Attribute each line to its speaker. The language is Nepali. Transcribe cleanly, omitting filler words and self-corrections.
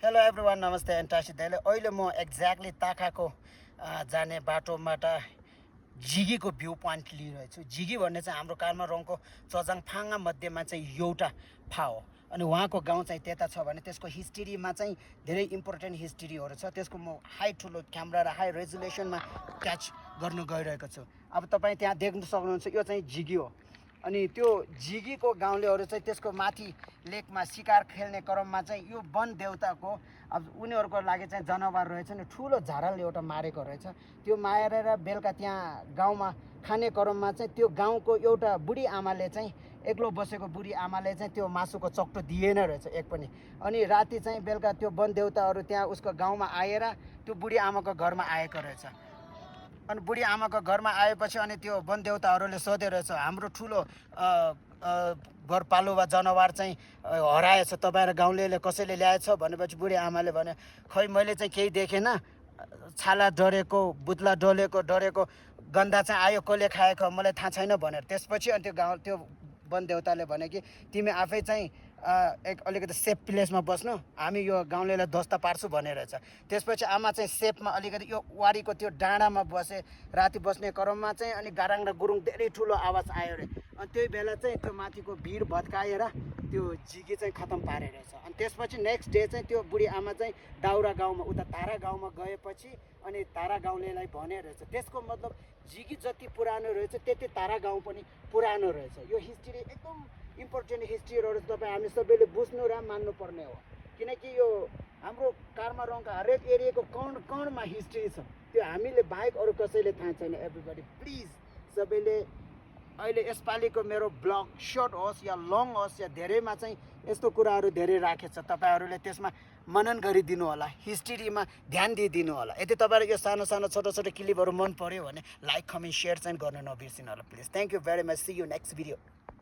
Speaker 1: हेलो एभ्रिवान, नमस्ते एन्टासी दाइले। अहिले म एक्ज्याक्टली ताखाको जाने बाटोबाट झिगीको भ्यू पोइन्ट लिइरहेको छु। झिगी भन्ने चाहिँ हाम्रो कार्मारङको चजाङफाङा मध्येमा चाहिँ एउटा ठाउँ हो। अनि उहाँको गाउँ चाहिँ त्यता छ भने त्यसको हिस्ट्रीमा चाहिँ धेरै इम्पोर्टेन्ट हिस्ट्रीहरू छ। त्यसको म हाई ठुलो क्यामेरा र हाई रेजुलेसनमा क्याच गर्न गइरहेको छु। अब तपाईँ त्यहाँ देख्न सक्नुहुन्छ, यो चाहिँ झिगी हो। अनि त्यो झिगीको गाउँलेहरू चाहिँ त्यसको माथि लेकमा शिकार खेल्ने क्रममा चाहिँ यो वन देवताको अब उनीहरूको लागि चाहिँ जनावर रहेछ नि, ठुलो झारल एउटा मारेको रहेछ। त्यो मारेर बेलुका त्यहाँ गाउँमा खाने क्रममा चाहिँ त्यो गाउँको एउटा बुढी आमाले चाहिँ एक्लो बसेको बुढी आमाले चाहिँ त्यो मासुको चक्टो दिएन रहेछ एक पनि। अनि राति चाहिँ बेलुका त्यो वन देवताहरू त्यहाँ उसको गाउँमा आएर त्यो बुढी आमाको घरमा आएको रहेछ। अनि बुढी आमाको घरमा आएपछि अनि त्यो वन देवताहरूले सोधे रहेछ, हाम्रो ठुलो घरपालुवा जनावर चाहिँ हराएछ, तपाईँहरू गाउँलेले कसैले ल्याएछ भनेपछि बुढी आमाले भने, खै मैले चाहिँ केही देखेन, छाला डढेको, बुत्ला डढेको गन्दा चाहिँ आयो, कसले खाएको मलाई थाहा छैन भनेर। त्यसपछि अनि त्यो वन देवताले भने कि तिमी आफै चाहिँ एक अलिकति सेफ प्लेसमा बस्नु, हामी यो गाउँलेलाई ध्वस्त पार्छु भनेर रहेछ। त्यसपछि आमा चाहिँ सेफमा अलिकति यो वारीको त्यो डाँडामा बसे। राति बस्ने क्रममा चाहिँ अनि गाराङ र गुरुङ धेरै ठुलो आवाज आयो अरे। अनि त्यही बेला चाहिँ त्यो माथिको भिड भत्काएर त्यो झिगी चाहिँ खतम पारे रहेछ। अनि त्यसपछि नेक्स्ट डे चाहिँ त्यो बुढी आमा चाहिँ दाउरा गाउँमा उता तारा गाउँमा गएपछि अनि तारा गाउँलेलाई भने रहेछ, त्यसको मतलब झिगी जति पुरानो रहेछ त्यति तारा गाउँ पनि पुरानो रहेछ। यो हिस्ट्री एकदम इम्पोर्टेन्ट हिस्ट्रीहरू तपाईँ हामी सबैले बुझ्नु र मान्नुपर्ने हो। किनकि यो हाम्रो कार्मारङका हरेक एरियाको कणमा हिस्ट्री छ, त्यो हामीले बाहेक अरू कसैले थाहा छैन। एभ्रिबडी प्लिज सबैले अहिले यसपालिको मेरो ब्लग सर्ट होस् या लङ होस् या धेरैमा चाहिँ यस्तो कुराहरू धेरै राखेको छ, तपाईँहरूले त्यसमा मनन गरिदिनु होला, हिस्ट्रीमा ध्यान दिइदिनु होला। यदि तपाईँहरू यो सानो सानो छोटो छोटो क्लिपहरू मन पर्यो भने लाइक कमेन्ट सेयर चाहिँ गर्न नबिर्सिनु होला please. Thank you very much, see you next video.